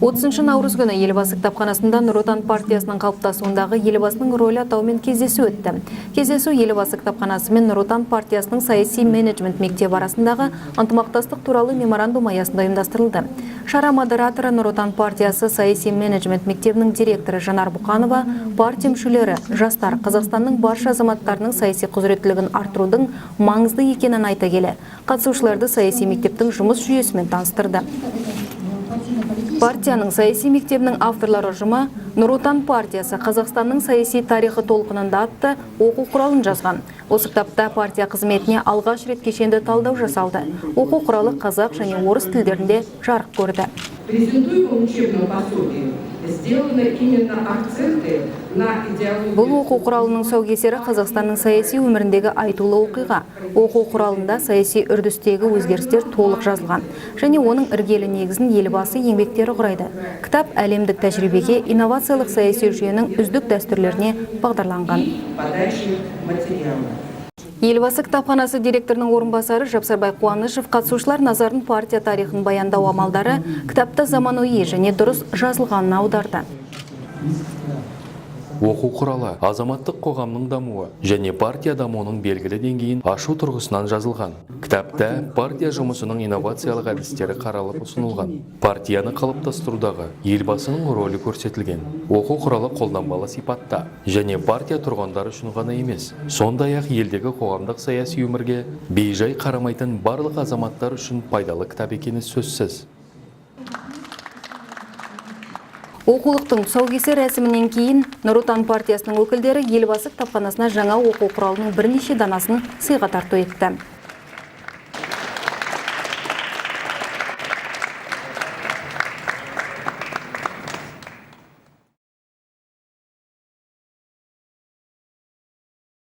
30 наурыз күні Елбасы кітапханасында «Нұр Отан партиясының қалыптасуындағы Елбасының рөлі» атауымен кездесу өтті. Кездесу Елбасы кітапханасы мен Нұр Отан партиясының саяси менеджмент мектебі арасындағы ынтымақтастық туралы меморандум аясында ұйымдастырылды. Шара модераторы, Нұр Отан партиясы саяси менеджмент мектебінің директоры Жанар Бұқанова партия мүшелері, жастар, Қазақстанның барша азаматтарының саяси құзыреттілігін арттырудың маңызды екенін айта келе, қатысушыларды саяси мектептің жұмыс жүйесімен таныстырды. Партияның саяси мектебінің авторлар ұжымы «Нұр Отан партиясы: Қазақстанның саяси тарихы толқынында» атты оқу құралын жазған. Осы кітапта партия қызметіне алғаш рет кешенді талдау жасалды. Оқу құралы қазақ және орыс тілдерінде жарық көрді. В презентуемом учебном пособии сделаны именно акценты на идеологию. Бұл оқу құралының тұсаукесері — Қазақстанның саяси өміріндегі айтулы оқиға. Оқу құралында саяси үрдістегі өзгерістер толық жазылған және оның іргелі негізін Елбасы еңбектері құрайды. Кітап әлемдік тәжірибеге, инновациялық саяси жүйенің үздік дәстүрлеріне бағдарланған. Подачи материала. Елбасы кітапханасы директорының орынбасары Жапсарбай Қуанышев қатысушылар назарын партия тарихын баяндау амалдары кітапта заманауи және дұрыс жазылғанына аударды. Оқу құралы азаматтық қоғамның дамуы және партия дамуының белгілі деңгейін ашу тұрғысынан жазылған. Кітапта партия жұмысының инновациялық әдістері қаралып ұсынылған. Партияны қалыптастырудағы Елбасының рөлі көрсетілген. Оқу құралы қолданбалы сипатта және партия тұрғындары үшін ғана емес, сондай-ақ елдегі қоғамдық саяси өмірге бейжай қарамайтын барлық азаматтар үшін пайдалы кітап екені сөзсіз. Оқулықтың тұсаукесер рәсімінен кейін Нұр Отан партиясының өкілдері Елбасы кітапханасына жаңа оқу құралының бірнеше данасын сыйға тарту етті.